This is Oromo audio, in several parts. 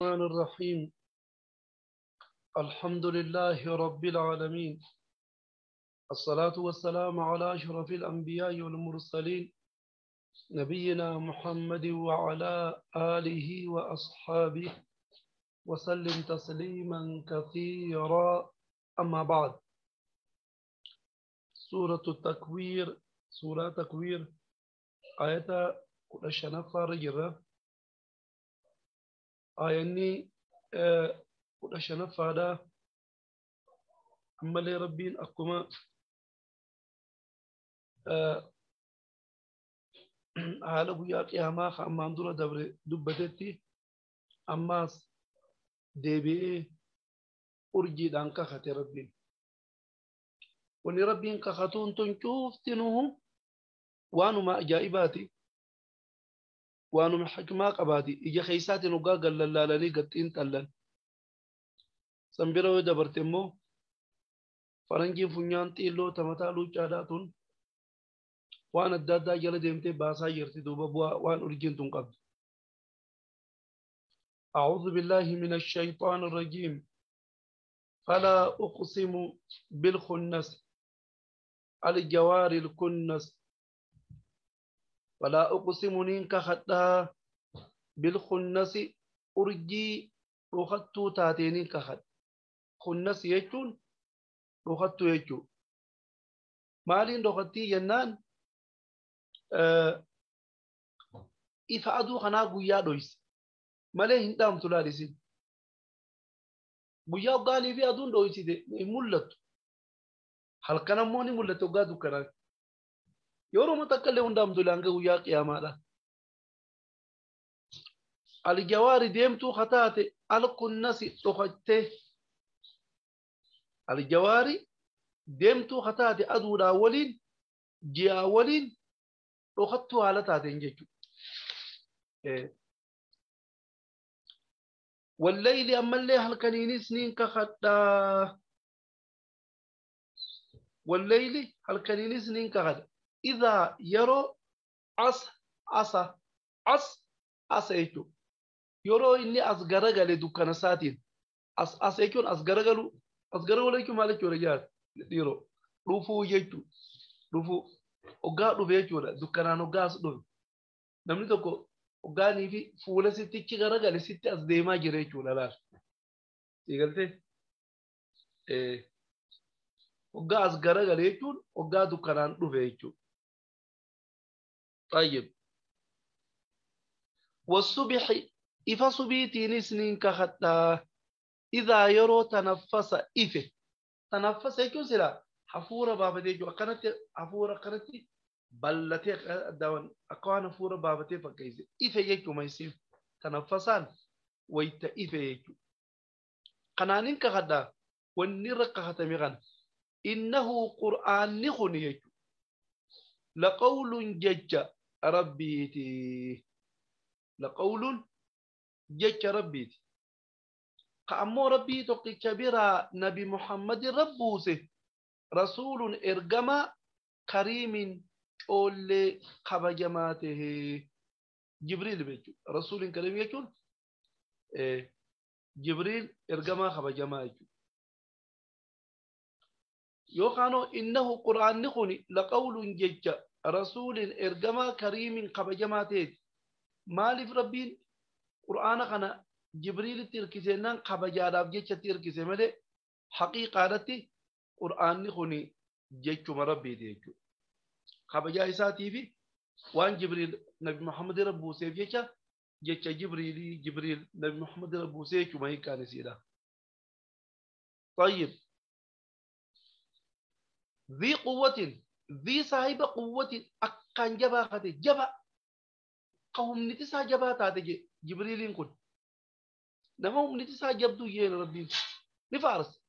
الرحمن الرحيم. الحمد لله رب العالمين، الصلاة والسلام على أشرف الأنبياء والمرسلين، نبينا محمد وعلى آله وأصحابه وسلم تسليما كثيرا. أما بعد، سورة التكوير، سورة تكوير آية 15 رجرة، آياني 15 أما لي ربين أكما haala guyyaa qiyaamaa ka ammaan dura dabre dubbatetti ammaas deebi'ee urjiidhaan kakate rabbiin. Wanni rabbiin kakatuun tun cuuftinuhu waanuma ajaa'ibaati, waanuma xikmaa qabaati. Ija keeysaatiin hoggaa gallallaalanii gaxxiin xallan. San bira yoo dabarte immoo faranjiin funyaan xiilloo tamataa luuccaadhaa tun waan adda addaa jala deemtee baasaa jirti duuba bu'aa waan urjiin tun qabdu. أعوذ بالله من الشيطان الرجيم. فلا أقسم بالخنس الجوار الكنس. فلا أقسم نينك خطا بالخنس أرجي رخطو تاتينين كخط. خنس يجون رخطو يجو مالين رخطي جنان ifa aduu kanaa guyyaa dhoyse malee hin dhaamtu laalisin. Guyyaa hoggaanii fi aduun dhoysite hin mul'attu. Halkan ammoo ni mul'atte hoggaa dukkanaa. Yeroo takka illee hin dhaamtu hanga guyyaa qiyaamaadha. Aljawaari deemtuu kataate alkunnasi dhokattee. Aljawaari deemtuu kataate aduudhaa waliin ji'aa waliin dhokattuu haala taateen jechuudha. Wallayli ammallee halkaniinis niin kakadhaa. Wallayli halkaniinis niin kakadha. Idaa yeroo as asa as asa jechuudha. Yeroo inni as garagale dukkana isaatiin as as jechuun as garagalu, as garagalu jechuun maal jechuudha jaal dhiiroo dhufuu jechuudha. Dhufuu hoggaa dhufe jechuudha. Dukkanaan hoggaa as dhufe. Namni tokko hoggaanii fi fuula sittichi garagale sitti as deemaa jira jechuudha laal. Siigaltee? Hoggaa as garagale jechuun hoggaa dukkanaan dhufe jechuudha. طيب. والصبح ifa subiitiinis niin kakadhaa. إذا yeroo tanaffasa ife. Tanaffasa jechuun silaa hafuura baafatee jechuudha. Akkanatti hafuura akkanatti bal'atee akka waan hafuura baafatee fakkeesse. Ife jechuuma isiin tanaffasaan wayita ife jechuudha. Kanaanin kakadhaa wanni irra kakatame kana. Innahu qur'aanni kun jechuudha. Laqawlun jecha rabbiiti. Laqawlun jecha rabbiiti. Ka ammoo rabbii tokkicha biraa nabi Muhammad rabbuuse rasuulun ergamaa kariimin coollee kabajamaa tahee Jibriil jechuudha. Rasuulin kariim jechuun Jibriil ergamaa kabajamaa jechuudha. Yookaan innahu qur'aanni kun laqawlun jecha rasuulin ergamaa kariimin kabajamaa taheeti. Maaliif rabbiin qur'aana kana Jibriilitti hirkisennaan kabajaadhaaf jechatti hirkise malee haqiiqaadhatti qur'aanni kun jechuma rabbiiti jechuudha. Kabajaa isaatii fi waan Jibriil Nabi Muhammad irra buuseef jecha jecha Jibriilii Jibriil Nabi Muhammad irra buusee jechuma hiikkaan isiidha. طيب. ذي قوة، ذي صاحب قوة أكان جبا خاتي جبا قوم نتسا جبا تاتي جبريلين كن نما هم نتسا جبدو يين ربي نفارس.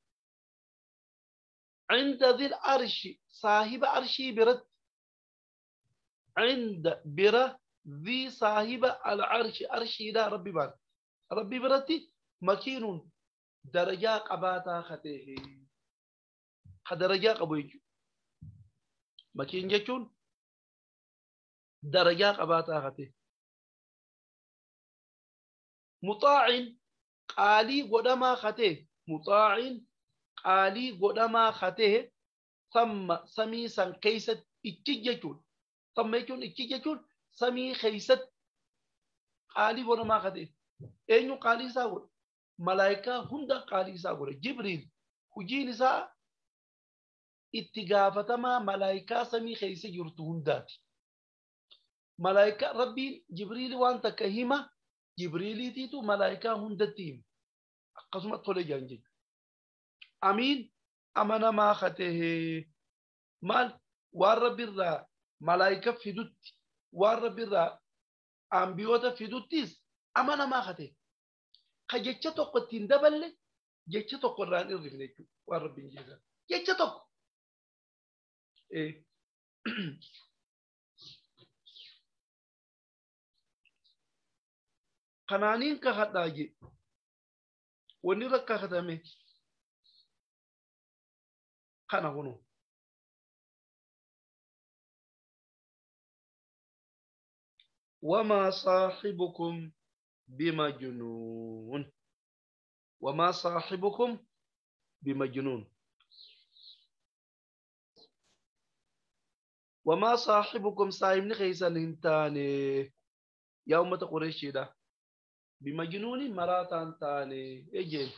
عند ذي العرش صاحب عرشي برد، عند برا ذي صاحب العرش عرشي لا ربي بار ربي برتي مكين درجة قباتا خته خدرجة قبوي مكين جتون درجة قباتا خته مطاع Qaalii godhamaa katee muxaaciin qaalii godhamaa katee samma samii san keeysatti ichi jechuun samma jechuun ichi jechuun samii keeysatti qaalii godhamaa katee eenyu qaalii isaa godhe malaayikaa hunda qaalii isaa godhe Jibriil hujiin isaa itti gaafatamaa malaayikaa samii keeysa jirtu hundaati. Malaayikaa Rabbiin Jibriili waan takka hima Jibriiliitiitu malaayikaa hundatti hima akkasuma tole jaan jechuudha. Amiin amanamaa katee maal waan Rabbiirraa malaayika fidutti waan Rabbiirraa ambiyoota fiduttis amanamaa katee ka jecha tokko ittiin daballe jecha tokko irraan hirrifne jechuudha waan Rabbiin jeesan jecha tokko. Kanaaniin kakadhaa je wanni irra kakatame kana kunu wamaa saaxibukum bimajnuun wamaa saaxibukum bimajnuun wamaa saaxibukum saahibni keeysan hin taane yaa ummata Qureeshiidha bimajnuuni maraataan taane ejeen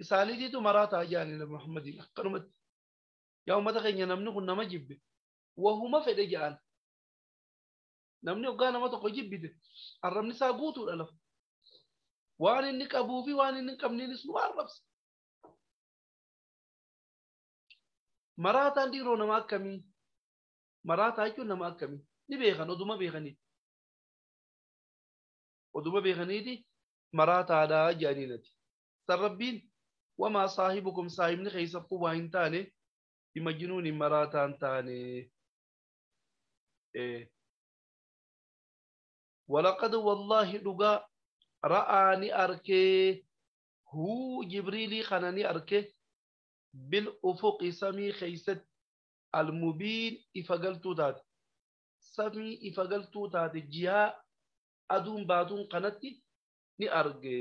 isaaniitiitu maraataa jaani Nabi Muhammadiin akkanumatti yaa ummata keenya namni kun nama jibbe wahuma fedhe ja'an namni hoggaa nama tokko jibbite arrabni isaa guutuudha lafa waan inni qabuu fi waan inni hin qabneenis nu arrabsa maraataan dhiiroo nama akkamii maraataa jechuun nama akkamii ni beekan oduma beekaniiti oduma beekaniiti maraataadhaa jedhaniinati san Rabbiin wamaa saahibukum saahibni keessa kun waa hin taane bimajnuunin maraataan taane walaqad wallaahi dhugaa ra'aa ni arkee huu Jibriilii kana ni arke bil ufuqi samii keeysatti almubiin ifa galtuu taate samii ifa galtuu taate jihaa aduun baatuun kanatti ni arge.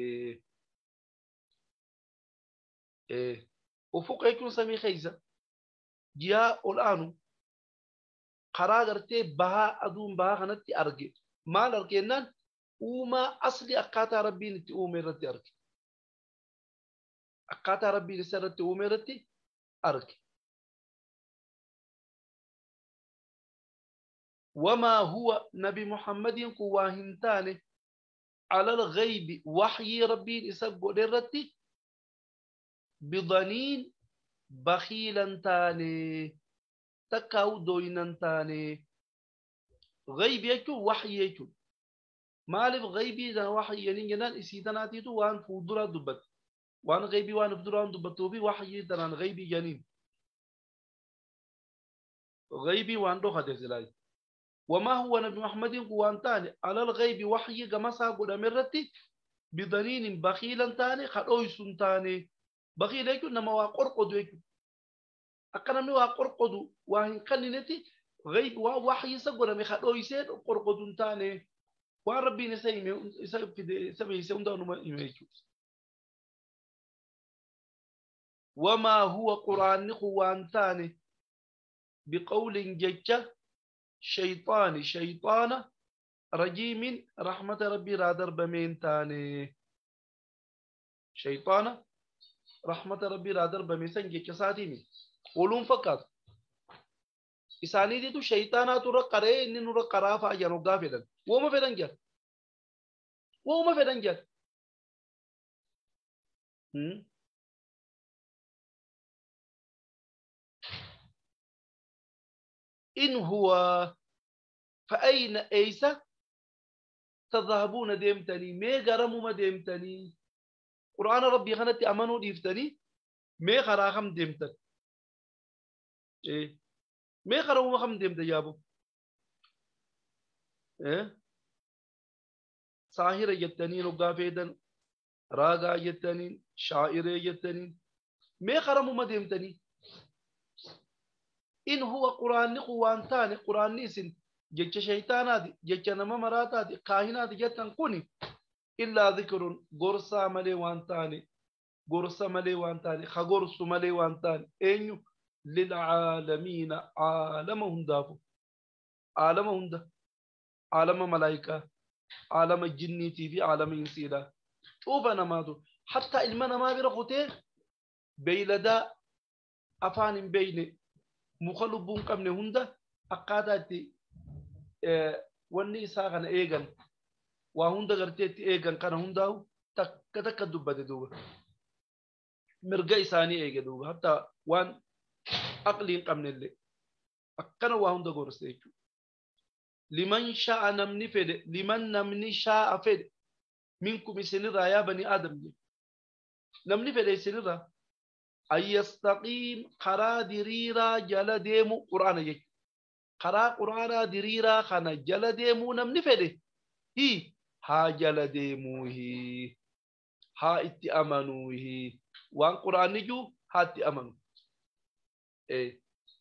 Ufuqa jechuun samii keeysa jihaa ol aanu karaa gartee bahaa aduun bahaa kanatti arge. Maal arge jennaan uumaa asli akkaataa Rabbiin itti uume irratti arge. Akkaataa Rabbiin isa irratti uume irratti arge. Wamaa huwa Nabi Muhammadiin kun waa hin taane alal ghaybi waxyii Rabbiin isa godhe irratti bidaniin bakhiilan taane takkaa'u dooynan taane ghaybi jechuun waxyii jechuudha. Maaliif ghaybii sana waxyii jedhaniin jennaan isii tanaatiitu waan fuulduraa dubbatte waan ghaybii waan of duraan dubbattuu fi waxyii tanaan ghaybii jedhaniin ghaybii waan dhokate silaa. وما هو نبي محمد قوان تاني على الغيب وحي جمسا قدام الرتي بدنين بخيلا تاني خلويس تاني بخيل يكون نما وقرقد يكون أكنمي وقرقد وهن كننتي غيب وحي سقدام خلويسين قرقد تاني وربي نسيم سبي سيم دانو ما يميجو وما هو قرآن قوان تاني بقول ججة شيطان شيطانة رجيم رحمة ربي رادر بمين تاني شيطانة رحمة ربي رادر بمين سنجي كساتيمي قولون فقط إساني دي تو شيطانة ترقري إني نرقرا فأجانو قافلا وما فدن جل وما فدن جل إن هو فأين أيسا تذهبون ديمتني مي غرمو ما ديمتني قرآن ربي خنتي أمانو ديفتني مي غراخم ديمتن إيه مي غرمو ما خم ديمت يابو إيه ساهرة جتنين وقافيدن راقا جتنين شاعرة جتنين مي غرمو ما ديمتني إن هو قرآن قوان تاني قرآن نيسن جتش شيطاناتي جتش نما مراتاتي كاهناتي جتن كوني Illaa dhikrun gorsaa malee waan taane, gorsa malee waan taane, ha gorsu malee waan taane, eenyu lilcaalamiina caalama hundaafu, caalama hunda, caalama malaayikaa, caalama jinniitii fi caalama insiidha, cuufa namaatu, hattaa ilma namaa bira kutee beeyladaa afaan hin beeyne, muka lubbuu hin qabne hunda akkaataa itti wanni isaa kana eegan, waa hunda gartee itti eegan kana hundaa'u takka takka dubbate duuba. Mirga isaanii eege duuba, hattaa waan aqlii hin qabne illee akkana waa hunda gorse jechuudha. Liman sha'a namni fedhe, liman namni sha'a fedhe, minkum isinirraa yaa banii aadam jedhe. Namni fedhe isinirraa an yastaqiim karaa diriiraa jala deemu qur'aana jechuudha. Karaa qur'aanaa diriiraa kana jala deemuu namni fedhe hi haa jala deemuuhi, haa itti amanuuhi, waan qur'aanni jiru haa itti amanu.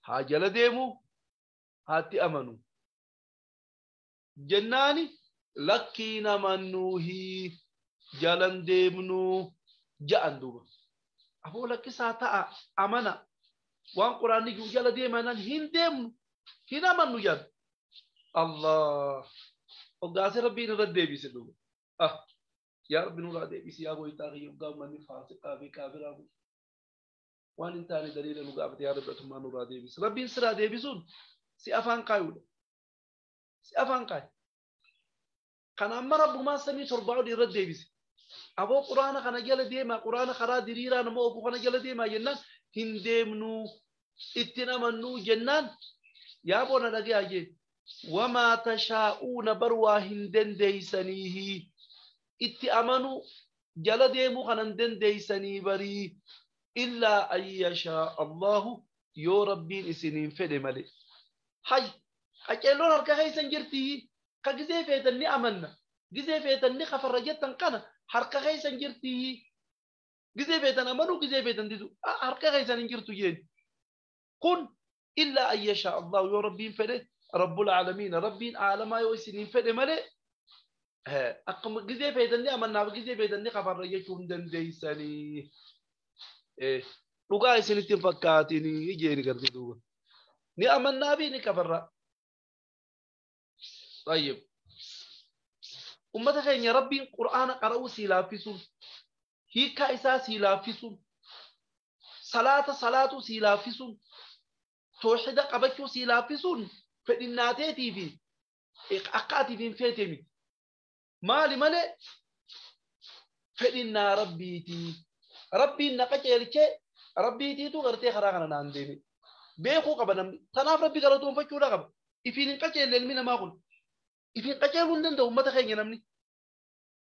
Haa jala deemuu, haa itti amanu. Jennaani lakkiin amannuuhi jalan deemnuu ja'an duuba. Afoo lakkisaa ta'a amana, waan qur'aanni jiru jala deemanan hin deemnu, hin amannu jedhan. Allah hoggaase rabbiin irra deebise duuba. Ah yaa rabbi nurraa deebisi yaa goytaa kiyya, hoggaa uummanni faasiqaa fi kaafiraa kun waan hin taane daliila nu gaafate, yaa rabbi atummaa nurraa deebisi. Rabbiin siraa deebisuun si afaan kaayuudha. Si afaan kaayu. Kana amma rabbumaan samii torbaa olii irra deebise. Aboo quraana kana jala deemaa, quraana karaa diriiraa nama oofu kana jala deemaa jennaan hin deemnuu, ittiin amannuu jennaan yaa boona dhagayaa jee. Wamaa tashaa'uuna bar waa hin dandeeysaniihi, itti amanuu jala deemuu kana hin dandeeysanii barii, illaa an yashaa Allahu yoo rabbiin isiniin fedhe malee. Hay qaceelloon harka keessan jirtii, ka gizee feetan ni amanna, gizee feetan ni kafarra jettan kana harka keessan jirtii, gizee feetan amanuu gizee feetan didu harka keessan hin jirtu jeen. Kun illaa an yashaa Allahu yoo rabbiin fedhe, rabbul aalamiin rabbiin aalamaa yoo isiniin fedhe malee akkuma gizee feetan ni amannaaf gizee feetan ni kafarra jechuu hin dandeeysanii. Dhugaa isinitti hin fakkaatinii jeeni gartee duuba. Ni amannaa fi ni kafarra. Tayyib. Ummata keenya rabbiin qur'aana qara'uu sii laaffisuun, hiikaa isaa sii laaffisuun, salaata salaatuu sii laaffisuun, toohida qabachuu sii laaffisuun fedhinnaateetii fi akka atiif hin feete miti. Maali malee fedhinnaa rabbiitii. Rabbiin na qajeelchee rabbiitiitu gartee karaa kana naan deeme. Beekuu qaba namni. Tanaaf rabbi galatoonfachuudha qaba. Ifiin hin qajeelle ilmi namaa kun. Ifiin qajeeluu hin danda'u ummata keenya namni.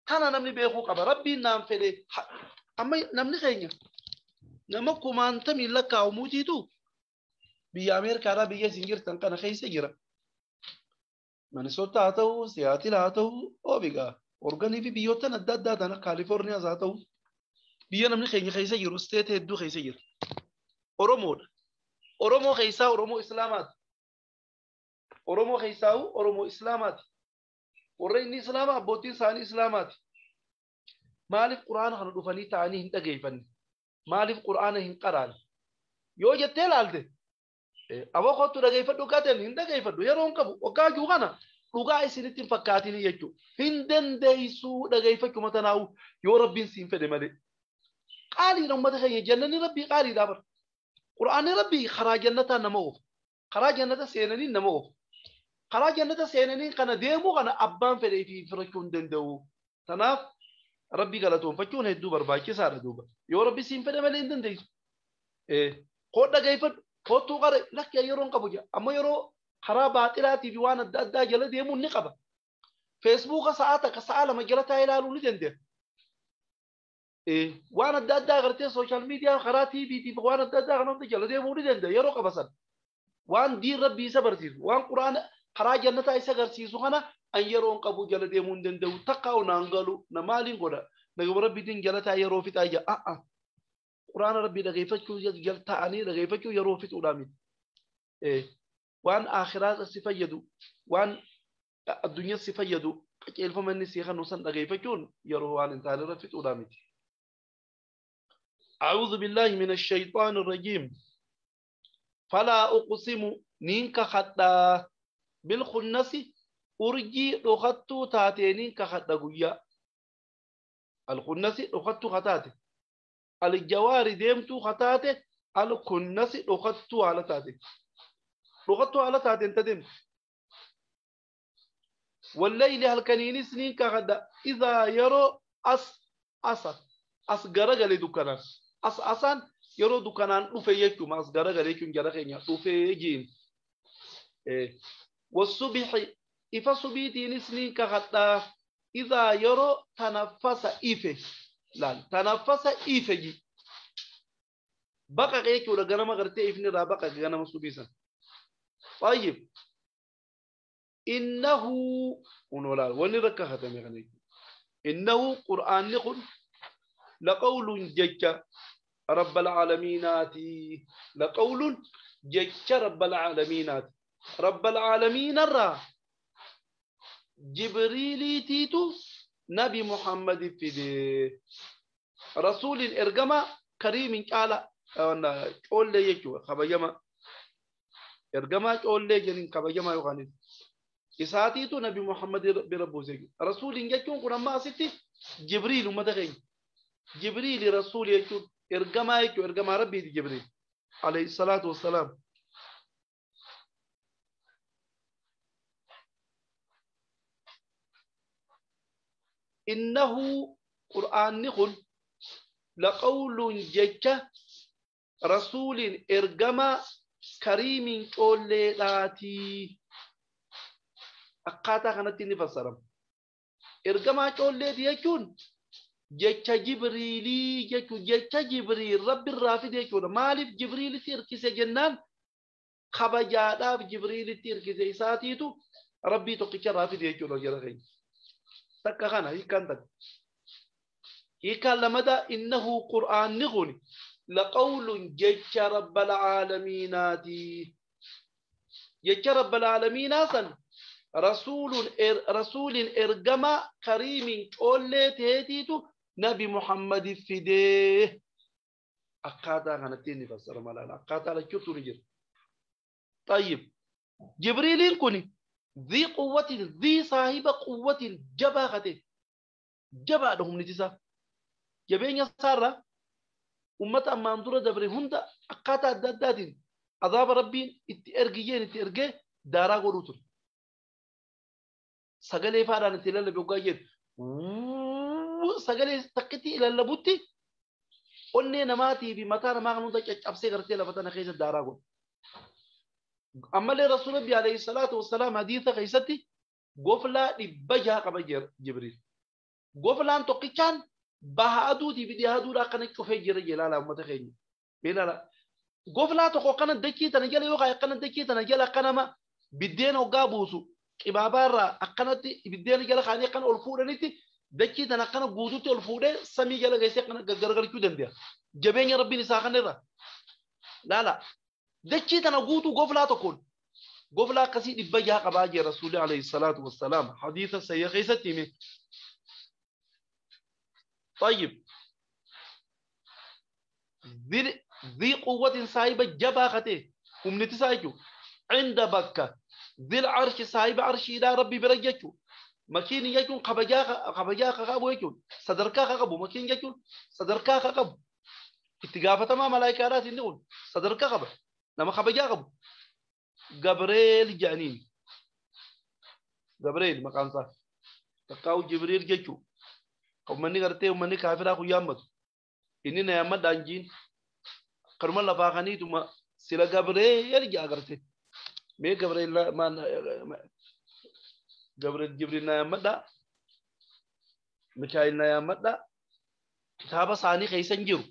Kana namni beekuu qaba. Rabbiin naan fedhe. Amma namni keenya nama kumaantamiin lakkaa'amuutiitu biyya Ameerikaadhaa biyya isin jirtan kana keessa jira. Minnesota haa ta'u, Siyaatil haa ta'u, oobigaa Oreganii fi biyyoottan adda addaa tana Kaalifoorniyaas haa ta'u, biyya namni keenya keessa jiru isteeta hedduu keessa jira. Oromoodha. Oromoo keessaa Oromoo Islaamaati. Oromoo keessaa Oromoo Islaamaati. Warra inni Islaamaa abbootiin isaanii Islaamaati. Maaliif quraana kana dhufanii taa'anii hin dhageeffanne? Maaliif quraana hin qaraane? Yoo jettee ilaalte aboo kottu dhageeffadhu gateen hin dhageeffadhu yeroo hin qabu waggaa jiru kana dhugaa isinitti hin fakkaatin jechuudha. Hin dandeessuu dhageeffachuu matanaa'u yoo rabbiin siin fedhe malee. Qaaliidha uummata keenya, jannanni rabbii qaaliidha bara. Quraanni rabbii karaa jannataa nama oofa. Karaa jannata seenanii nama oofa. Karaa jannata seenanii kana deemuu kana abbaan fedhee fi firachuu hin danda'u. Tanaaf rabbii galatoonfachuun hedduu barbaachisaadha duuba. Yoo rabbi siin fedhe malee hin dandeessu. Koo dhageeffadhu, kottuu qare lakki yeroo hin qabu jedha. Amma yeroo karaa baaxilaatii fi waan adda addaa jala deemuun ni qaba. Feesbuuka sa'a takka sa'a lama jala taa'ee ilaaluu ni danda'a. Waan adda addaa agartee sooshaal miidiyaa karaa TVtii fi waan adda addaa kana hunda jala deemuu ni danda'a yeroo qaba sana. Waan diin rabbii isa barsiisu, waan quraana karaa jannataa isa agarsiisu kana an yeroo hin qabu jala deemuu hin danda'u. Takka naan galu na maaliin godha? Nagama rabbiitiin jala taa'ee yeroo fixaa jira. Quraana rabbii dhageeffachuu jala taa'anii dhageeffachuu yeroo fixuudhaa miti. Waan akhiraa si fayyadu, waan addunyaa si fayyadu Qajeelfama inni sii kanu san dhageeffachuun yeroo waan hin taane irra fixuudhaa miti. أعوذ بالله من الشيطان الرجيم. فلا أقسم نينك خطا بالخنس أرجي رخطو تاتي نينك خطا قويا. الخنس رخطو خطاتي، الجوار ديمتو خطاتي، الخنس رخطو على تاتي، رخطو على تاتي انت ديمت. والليل هلكنيني سنين كغدا إذا يرو أس أس أس غرغلي دكانان أس أسان يرو دكانان رفيجو ما أس غرغلي كن جرخينيا رفيجين. إيه والصبح إفا صبيتين سنين كغدا إذا يرو تنفس إفه لا تنفس إفه بقى غيكو لغنما غرتي إفني را بقى غنما صبيسا. طيب إنه إنه قرآن نقول لقول جج رب العالمينات، لقول جج رب العالمينات، رب العالمين الرا جبريل تيتو نبي محمد في دي رسول الإرجمة كريم قال قول لي يجوا خبيما إرجمة قول لي جنين خبيما يغني إساتيتو نبي محمد بربو زيجو رسول يجون قرآن ما ستي جبريل وما دغين جبريل رسول يجون إرجما يجو إرجما ربي دي جبريل عليه الصلاة والسلام. إنه قرآن نقول لقول جك رسول إرجما كريم قول لاتي akkaataa kanatti inni fassarama. Ergamaa coolleeti jechuun jecha Jibriilii jechuun jecha Jibriil Rabbi irraa fide jechuudha. Maaliif Jibriilitti hirkise jennaan kabajaadhaaf Jibriilitti hirkise isaatiitu Rabbii tokkicha irraa fide jechuudha jara keenya. Takka kana hiikkaan takka. Hiikkaan lamada innahu qur'aanni kun laqawlun jecha rabbal caalamiinaati. Jecha rabbal caalamiinaa san رسول إرجما كريم قولي تهتيتو نبي محمد فديه. أقاطع غنتيني فسر مالا أقاطع لكيوتو نجر. طيب جبريل كوني ذي قوة ذي صاحب قوة جباغته جبا لهم نجسا جبين يسارة أمة أمان دورة دبري هندا أقاطع دادين عذاب ربي اتأرجيين اتأرجي دارا غروتر sagalee faadhaan itti lallabe hoggaa jedhu sagalee takkitti lallabutti onnee namaatii fi mataa namaa kan hunda caccabsee gartee lafa tana keessa daaraa godhu. Ammallee Rasuul Rabbi alayhi salaatu wassalaam hadiisa keessatti goflaa 600 qaba Jibriil. Goflaan tokkichaan baha aduutii fi dhiha aduudhaa akkana cufee jira jelaala uummata keenya. Beelala goflaa tokko akkana dachii tana jala yookaan akkana dachii tana jala akkanama biddeen hoggaa buusu. Qibaabaarraa akkanatti ibiddeen jala kaanii akkana ol fuudhanitti dachii tana akkana guututti ol fuudhee samii jala geessee akkana garagalchuu danda'a. Jabeenya Rabbiin isaa kanarra. Laala dachii tana guutuu goflaa tokkoon goflaa akkasii 600 qabaa jira Rasuulli alayhi salaatu wassalaam hadiisa sayya keessatti hime. طيب ذي قوة صاحبة جباخته أمنتي عند بكة ذي العرش صاحب عرش إلى ربي برجته مكين يجون قبجا قبو يجون صدركا قبو مكين يجون صدركا قبو اتقافة ما ملائكة رات النون صدركا قبو لما قبجا قبو جبريل جانين جبريل مكان صح تقاو جبريل جيتو ومني قرتي ومني كافر أخو يامت إني نعمة دانجين كرم الله فاخني ثم سلا جبريل جا قرتي مي جبريل ما جبريل جبريل نعمة دا ميكائيل نعمة دا كتابة ثاني خيسن جرو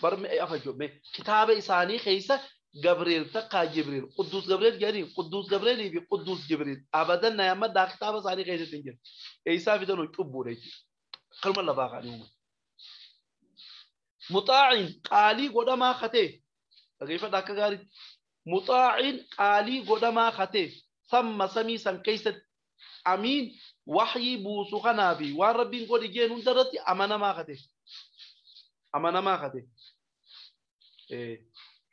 برمي أفجو مي كتابة ثاني خيسة جبريل تقى جبريل قدوس جبريل جري قدوس جبريل يبي قدوس جبريل أبدا نعمة دا كتابة ثاني خيسة تنجر إيسا في دونه كبوري كلمة الله باقي مطاع قالي قدما خته كيف داك غاري مطاع قالي قدما خته ثم سمي سن كيست Amiin waxyii buusu kanaa fi waan rabbiin godhi jeen hundarratti amanamaa kate. Amanamaa kate.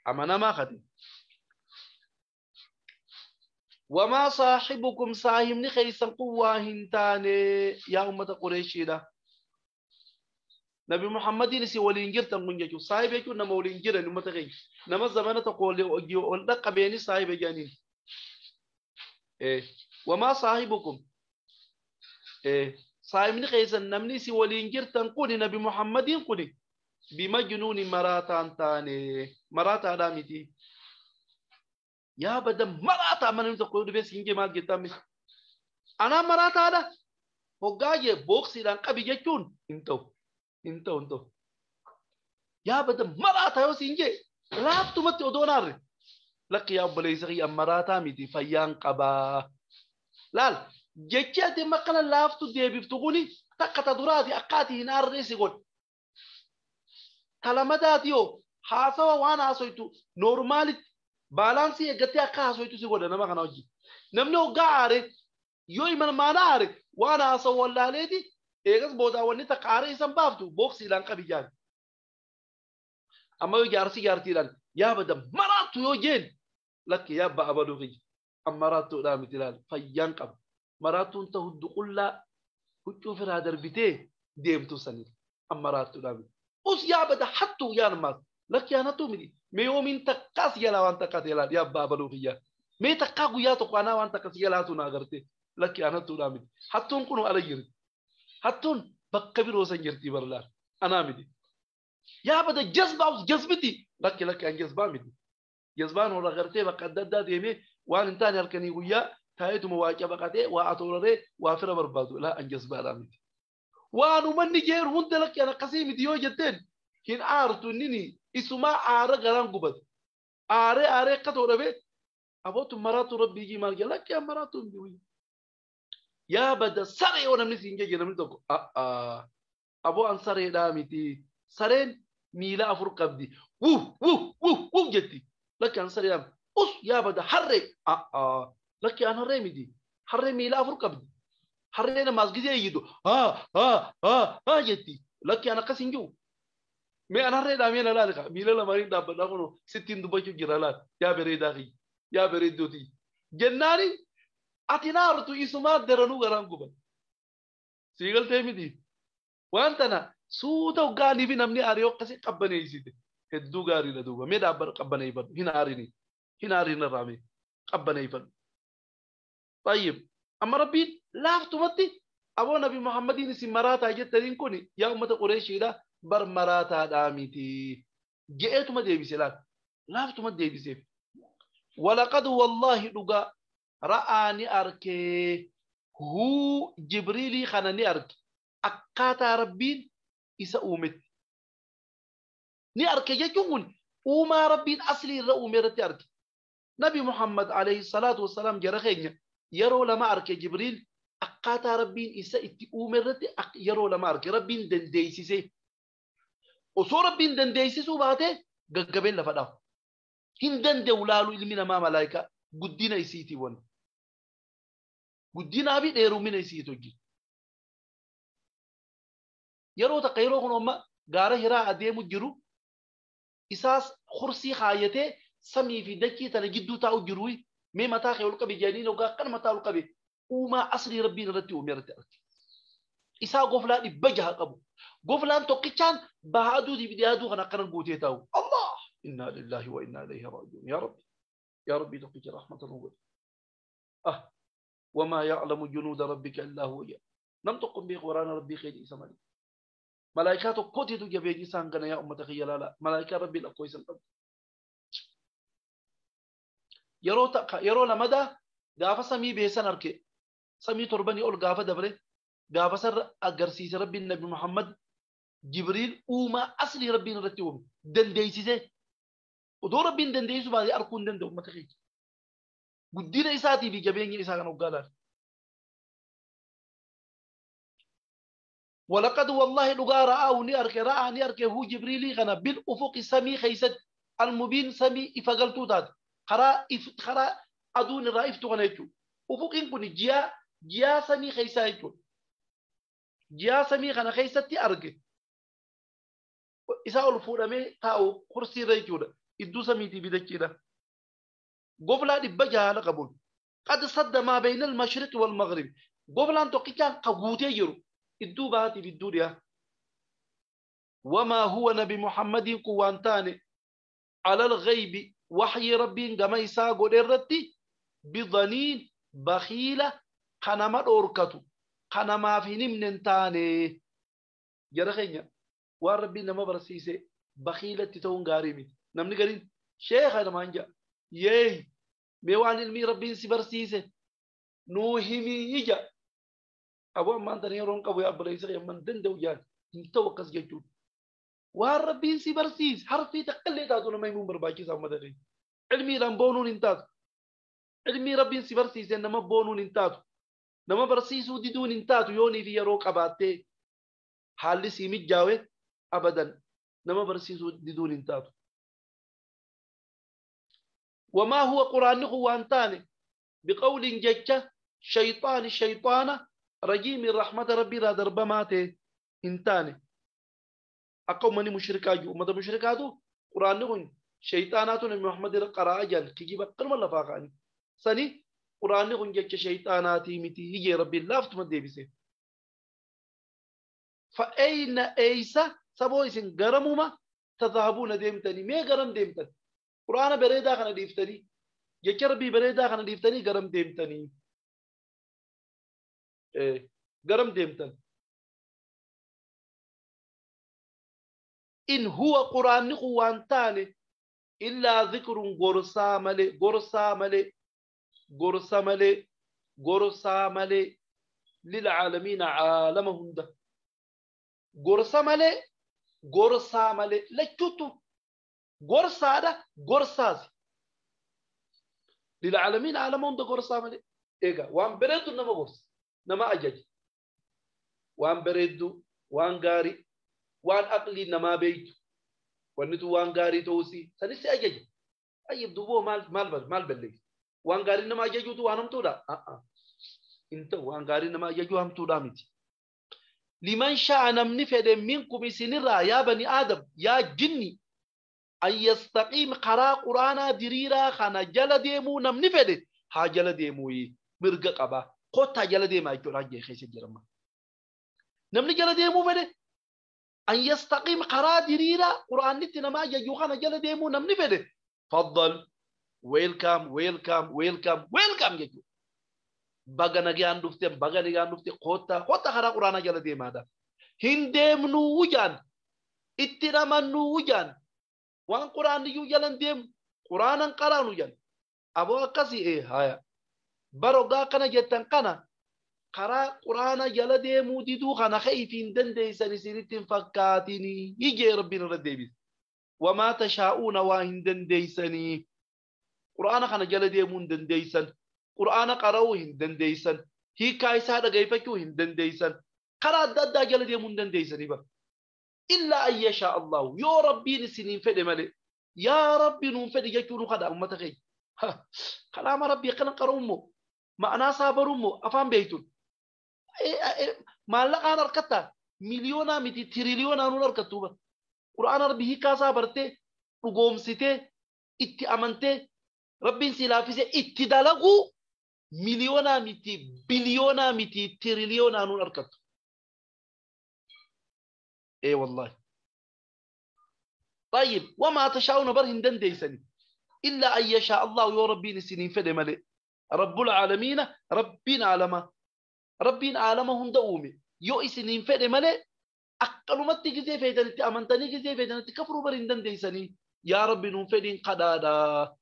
Amanamaa kate. Wamaa saaxibukum saahibni keeysan kun waa hin taane yaa ummata Qureeshiidha. Nabi Muhammadiin isin waliin jirtan kun jechuun saahiba jechuun nama waliin jiran ummata keenya. Nama zamana tokko ol dhaqqabeeni saahiba jedhaniin. Wamaa saahibukum saahibni keessan namni isin waliin jirtan kun Nabi Muhammadiin kun bimajnuuni maraataan taane maraataadhaa miti. Yaa bada maraataa mana namni tokko dhufee siin jee maal jettaa miti. Anaa maraataadha. Hoggaa jee booksiidhaan qabi jechuun hin ta'u. Hin ta'u hin ta'u. Yaa bada maraataa yoo siin jee laaftumatti odoo naarre. Lakki yaa obboleessa kiyya maraataa miti fayyaan qabaa. Laal jechi ati makkana laaftu deebiftu kuni takka ta duraati akka ati hin aarree si godhe. Ta lamadaati yoo haasawa waan haasoytu noormaalitti baalaansii eeggattee akka haasoytu si godha nama kana wajjin. Namni hoggaa aare yoo imalmaana aare waan haasawu wallaaleeti eegas boodaa wanni takka aaree isan baaftu booksiidhaan qabi jaani. Amma yoo jaarsi jaartiidhaan yaa bada maraattu yoo jeen lakki yaa abba abaduu kiyya an maraattuudhaa miti laal fayyaan qaba. Maraattuun ta'u duqullaa huccuu firaa darbitee deemtu sanii an maraattuudhaa miti. Us yaa bada hattuu yaa namaas lakki yaa nattuu miti mee yoomiin takkaas jalaa waan takka ta'e laal yaa abbaa abaduu kiyya mee takkaa guyyaa tokko anaa waan takka si jalaatu na agarte lakki yaa nattuudhaa miti. Hattuun kun ala jirti. Hattuun bakka biroo san jirti bar laal anaa miti. Yaa bada jazbaa us jazbiti lakki lakki an jazbaa miti. Jazbaan warra gartee bakka adda addaa deemee waan hin taane halkanii guyyaa taa'eetuma waa cabaqatee waa atooraree waa fira barbaadu laa an jazbaadhaa miti. Waan uummanni jeeru hunda lakki an akkasii miti yoo jetteen hin aartu innini isumaa aara garaan gubate. Aaree aaree akka ta'u dhabee abootu maraatu rabbii jii maal jedha lakki an maraatu hin jiru. Yaa bada saree yoo namni siin jeje namni tokko aboo an sareedhaa miti. Sareen miila afur qabdi. Wuh wuh wuh wuh jetti. Lakki an sareedhaa miti. Us yaa bada harree lakki an harree miti. Harree miila afur qabdi. Harree namaas gisee iyyitu haa haa haa haa jetti. Lakki an akkas hin jiru. Mee an harreedhaa mee na laali kaa miila lamaaniin dhaabbadhaa kunoo sittiin dubbachuu jira laal yaa bareedaa kiyya yaa bareeddootii jennaani ati naartu isumaa daranuu garaan guban. Sii galtee miti. Waan tana suuta hoggaanii fi namni aaree akkasii qabbaneessite hedduu gaariidha duuba mee dhaabbadhu qabbaneeffadhu hin aarini hin aarin irraa mee qabbaneeffadhu. Tayyib amma rabbiin laaftumatti aboo Nabi Muhammadiin isin maraataa jettaniin kun yaa ummata Qureeshiidha bar maraataadhaa miti je'eetuma deebise laal laaftuma deebiseef. Walaqad wallaahi dhugaa ra'aa ni arkee huu Jibriilii kana ni arge akkaataa rabbiin isa uumetti. Ni arke jechuun kun uumaa rabbiin aslii irra uume irratti arge. Nabi Muhammad alayhi salaatu wassalaam jara keenya yeroo lama arke Jibriil akkaataa rabbiin isa itti uume irratti yeroo lama arke rabbiin dandeessisee. Osoo rabbiin dandeessisuu baate gaggabeen lafa dhaafu. Hin danda'u laaluu ilmi namaa malaayikaa guddina isiitii wanna. Guddinaa fi dheerumina isiitu hojii. Yeroo takka yeroo kun amma gaara hiraa adeemu jiru isaas kursii kaayatee samii fi dachii tana jidduu taa'u jiru mee mataa kee ol qabi jedhanii hoggaa akkana mataa ol qabe uumaa aslii rabbiin irratti uume irratti arge. Isaa goflaa 600 qabu. Goflaan tokkichaan baha aduutii fi dhiha aduu kan akkana guutee taa'u. Allah! Innaa lillahi wa innaa ilayhi raaji'uun. Yaa Rabbi! Yaa Rabbi tokkicha rahmata nuu godhi. Ah! Wamaa ya'lamu junuuda rabbika illaa huwa jedha. Nam tokko hin beeku waraana rabbii keetii isa malee. Malaayikaa tokkootiitu jabeenyi isaan gana yaa ummata kiyya laala. Malaayikaa rabbiin akkoo isan qabdu. Yeroo takka yeroo lamadaa gaafa samii beesan arke samii torbanii ol gaafa dabre gaafa sarra agarsiise rabbiin Nabi Muhammad Jibriil uumaa aslii rabbiin irratti uume dandeessise. Odoo rabbiin dandeessisuu baatee arguu hin danda'u ummata keenya. Guddina isaatii fi jabeenya isaa kan hoggaa laala. ولقد والله لقى رآه نيرك رأى نيرك هو جبريل غنا بالأفق سمي خيست المبين سمي إفقلتو تات خرا إف خرا أدون الرائف تغنيتو أفق إن كن جيا Jiyaa samii keeysaa jechuudha. Jiyaa samii kana keeysatti arge. Isaa ol fuudhamee taa'u kursiirra jechuudha. Idduu samiitii fi dachiidha. Goflaa 600 haala qabuun. Qad sadda maa bayna al-mashriqi wal maghribi. Goflaan tokkichaan ka guutee jiru idduu bahaatiif idduu dhiyaa. Wamaa huwa nabi Muhammadiin kun waan taane alal ghaybi waxyii rabbiin gama isaa godhe irratti bidaniin bakhiila ka nama dhoorkatu ka namaaf hin himne hin taane. Jara keenya waan rabbiin nama barsiise bakhiilatti ta'uun gaarii miti. Namni gariin sheekha namaan jedha. Yeey mee waan ilmii rabbiin si barsiise nuu himii jedha. Aboo ammaan tana yeroon qabu yaa obboleessa kiyya ammaan danda'u jaan hin ta'u akkas jechuudha. Waan rabbiin si barsiise harfii takka illee taatu nama himuun barbaachisaa uummata keenya. Ilmiidhaan boonuun hin taatu. Ilmii rabbiin si barsiise nama boonuun hin taatu. Nama barsiisuu diduun hin taatu yoonii fi yeroo qabaattee haalli sii mijjaawe abadan nama barsiisuu diduun hin taatu. Wamaa huwa quraanni kun waan taane biqawliin jecha shayxaani shayxaana rajiimi rahmata rabbii irraa darbamaa ta'e hin taane. Akka uummanni mushrikaa jiru uummata mushrikaatu quraanni kun shayxaanaatu nabi Muhammad irra qara'aa jiran kijiba akkanuma lafaa ka'anii. Sani quraanni kun jecha shayxaanaatii miti hijee rabbiin laaftuma deebise. Fa'ayna eeysa saboo isin garamuma tadhahabuuna deemtanii mee garam deemtan? Quraana bareedaa kana dhiiftanii jecha rabbii bareedaa kana dhiiftanii garam deemtanii? Garam deemtan? In huwa quraanni kun waan taane illaa dhikrun gorsaa malee gorsaa malee gorsa malee gorsaa malee lilcaalamiina caalama hunda gorsa malee gorsaa malee lachuutu gorsaadha gorsaasi lilcaalamiina caalama hunda gorsaa malee. Egaa waan bareeddu nama gorsa nama ajaja waan bareeddu waan gaarii waan aqlii namaa beeytu wannitu waan gaarii ta'uusi sanis si ajaja. Ayyib duboo maal maal maal balleessa? Waan gaarii nama ajajuutu waan hamtuudha? Hin ta'u waan gaarii nama ajajuu hamtuudha miti. Liman sha'a namni fedhe minkum isinirraa yaa bani aadam yaa jinni an yastaqiim karaa quraanaa diriiraa kana jala deemuu namni fedhe haa jala deemuu mirga qaba. Kottaa jala deemaa jechuudha hajjee keessa jirama. Namni jala deemuu fedhe an yastaqiim karaa diriiraa quraannitti nama ajajuu kana jala deemuu namni fedhe faddal welcome welcome welcome welcome jechuudha. Baga nagaan dhufte baga nagaan dhufte kottaa kottaa karaa quraanaa jala deemaadha. Hin deemnuu jaan itti namannuu jaan waan quraanniyyuu jala hin deemu quraanan qaraanu jaan aboo akkasii haya barogaa kana jettan kana karaa quraana jala deemuu diduu kana ka'ii hin dandeessan isinitti hin fakkaatinii hijee rabbiin irra deebise. Wamaa tashaa'uuna waa hin dandeessanii quraana kana jala deemuu hin dandeessan quraana qara'uu hin dandeessan hiikaa isaa dhageeffachuu hin dandeessan karaa adda addaa jala deemuu hin dandeessanii bara. Illaa an yashaa Allahu yoo rabbiin isiniin fedhe malee yaa rabbi nuun fedhe jechuu nu kadha uummata keenya. Kalaama rabbii akkana qara'u immoo ma'anaa isaa baruu immoo afaan beeytuun maallaqaan harkattaa miliyoonaa miti tiriliyoonaa nuun harkattuu bara. Quraana rabbii hiikaa isaa bartee dhugoomsitee itti amantee rabbiin si laaffisee itti dalaguu miliyoonaa miti biliyoonaa miti tiriliyoonaa nuun harkattu. Wallahi. طيب وما تشاءون بر هندن ديسني إلا أن يشاء الله يا ربي نسنين فدي ملي رب العالمين ربين عالمه ربين عالمه هند أومي يو إسنين فدي ملي أقل ما تجزي فيدن تأمنتني جزي فيدن تكفروا بر هندن ديسني يا ربي نون فدين قدادا.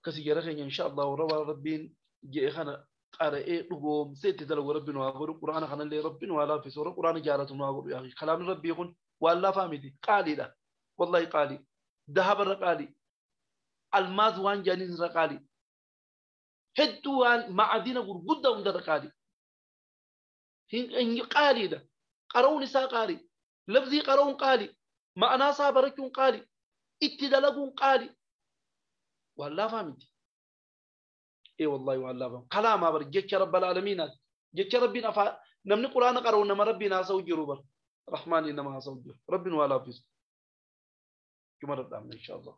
كسي جرخين إن شاء الله وروى ربين جي خنا قرأ رقوم سيت دلو ربنا وأقول القرآن خنا اللي ربنا ولا في سورة القرآن جارة وأقول يا أخي كلام ربي يكون ولا فهمتي قالي لا والله قالي ذهب الرقالي الماز وان جانين رقالي هدوان معدن غرغده وند رقالي هن قالي ده قرون سا قالي لفظي قرون قالي معنى صابركم قالي اتدلقون قالي ولا فهمتي. Ee wallahi waan laafan. Kalaamaa bar jecha rabbal aalamiinaati. Jecha rabbiin afaan namni quraana qara'u nama rabbiin haasa'u jiru bar. Rahmaaniin nama haasa'u jiru. Rabbiin waa laaffisu. Juma dhadhaamna insha Allah.